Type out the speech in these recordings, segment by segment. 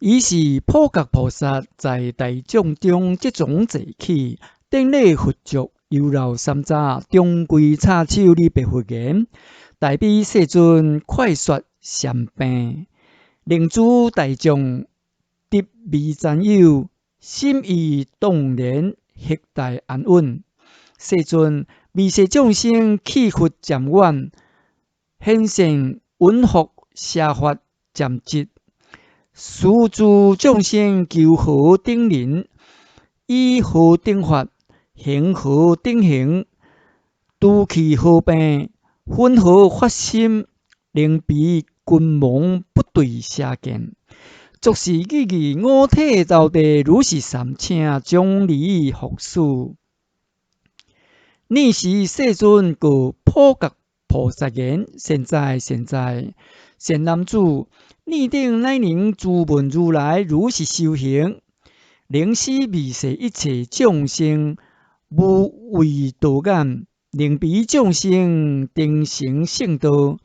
爾時普覺菩薩在大眾中即從坐起，頂禮佛足，猶繞三匝，長跪叉手禮白佛言：大悲世尊，快說禪病，令諸大眾得未曾有，心意動然，獲大安穩。世尊，微細眾生棄佛漸遠，顯現隱覆邪法漸疾。斯諸眾生求何等人，以何等法，行何等行，除去何病，奮何發心，能彼根門不墜邪見？作是語義，五體投地，如是三請，將離復死。爾時世尊告普覺菩薩言：善哉善哉，善男子！爾等乃能自聞如來如是修行，能使微細一切眾生無畏道眼，令彼眾生定成聖道。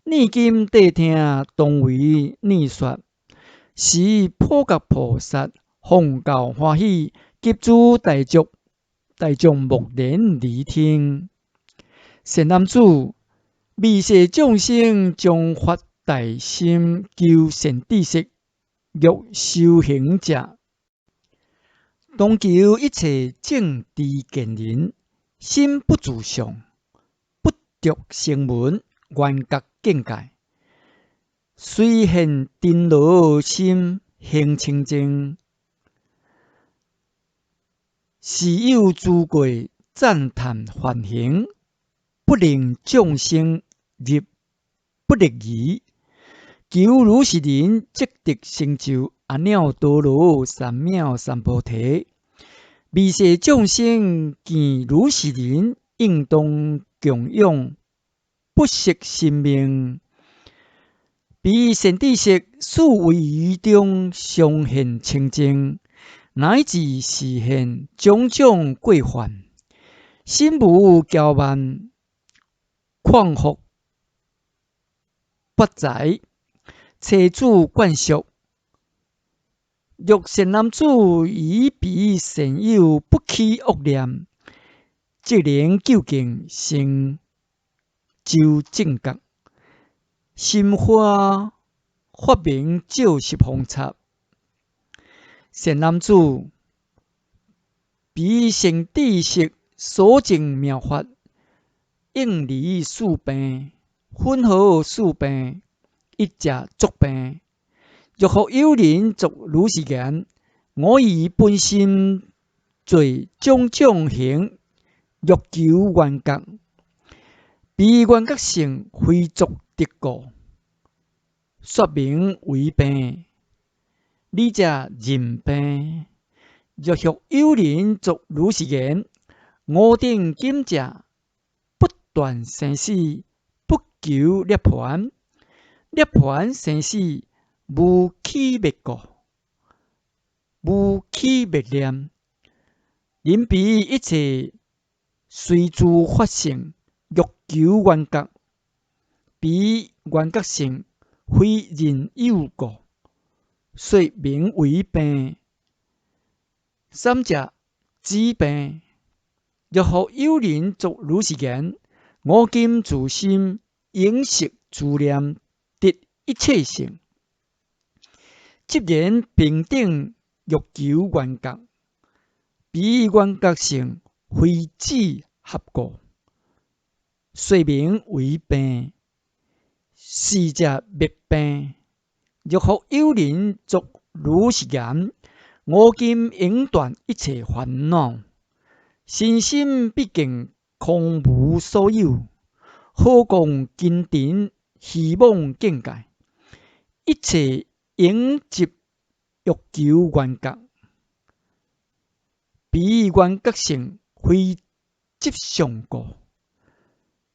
爾今諦聽，當為爾說。時普覺菩薩奉教歡喜，及諸大眾，大眾目連而聽。善男子，微細眾生將發大心求善知識，欲修行者，當求一切正知見人，心不住相，不著聲聞，緣覺境界，隨現塵勞心行清淨，時有諸過讚歎梵行，不令眾生入不樂儀。求如是人，即得成就阿耨多羅三藐三菩提。微細眾生見如是人，應當供養，不惜身命。彼善知識四威儀中常現清淨，乃至示現種種過患，心無驕慢，曠福不財，妻子眷屬。若善男子於彼善友不起惡念，即能究竟成就正覺。心花發明照十方剎。善男子，彼善知識所證妙法，應離四病，云何四病？一者足病。若復有人作如是言：我以本心做種種行，欲求緣覺，彼緣覺性非足得故，說名為病。二者認病。若復有人作如是言：我等今者不斷生死，不求涅槃，涅槃生死無起滅故，無起滅念，人彼一切隨諸法性，欲求緣覺，彼緣覺性非人有故，說名為病。三者止病。若復有人作如是言：我今自心永息諸念，得一切性，即然平等欲求緣覺，彼緣覺性非止合故，說名為病。四者滅病。若復有人作如是言：我今永斷一切煩惱，身心畢竟空無所有，好共金塵虛妄境界，一切應執欲求緣覺，彼緣覺性非執相故，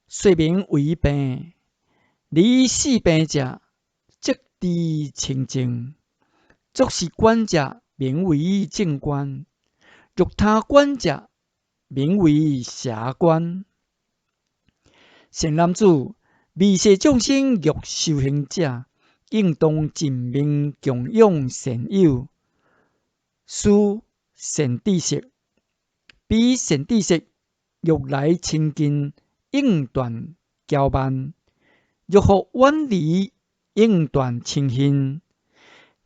說名為病。離四病者，即知清淨。作是觀者，名為正觀；若他觀者，名為邪觀。善男子，微細眾生欲修行者，應當盡命供養善友，施善知識。彼善知識欲來親近，應斷驕慢；欲復遠離，應斷嗔恨。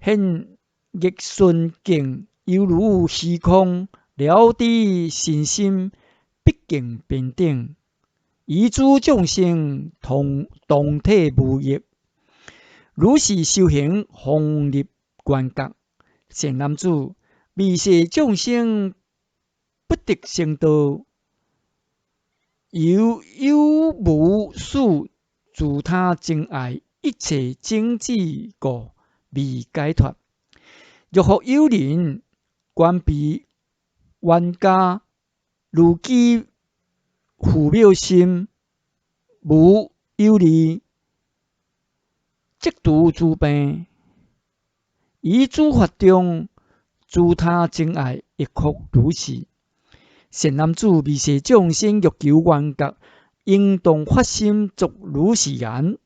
現逆順境，猶如虛空，了知身心，畢竟平等。與諸眾生同同體無異。如是修行，方入圓覺。善男子，微細眾生不得成道，猶有無使自他情愛一切種子故，未解脫。若復有人觀彼冤家，如己父母心，無有離，則除諸病，於諸法中，自他情愛亦復如是。善男子，微細眾生欲求圓覺，應當發心作如是言：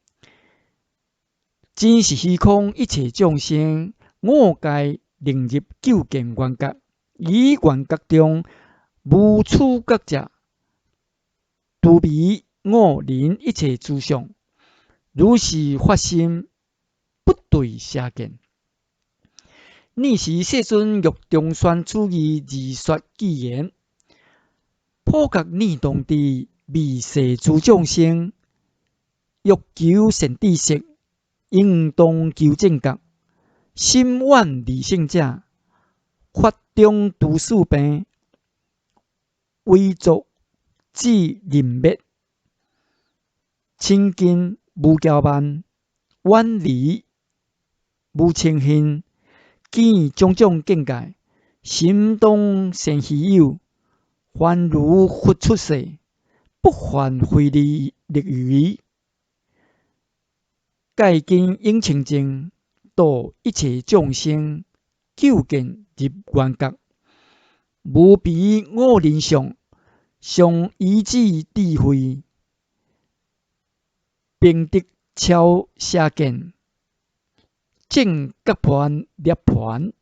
真實虛空，一切眾生五界能入究竟圓覺，於圓覺中無處覺者，除彼我人一切諸相，如是發心，不墜邪見。爾時世尊欲重宣此義，而說偈言：普覺念當智，微細諸眾生，欲求善知識，應當求正覺。心遠離聖者，法中除四病，唯作智任滅，親近無驕慢，遠離無嗔恨，見種種境界，心當生希有，凡如佛出世，不犯非禮儀，戒根永清淨，度一切眾生，究竟入圓覺，無彼五人相，常依止智慧，並得超邪見，證覺槃涅槃。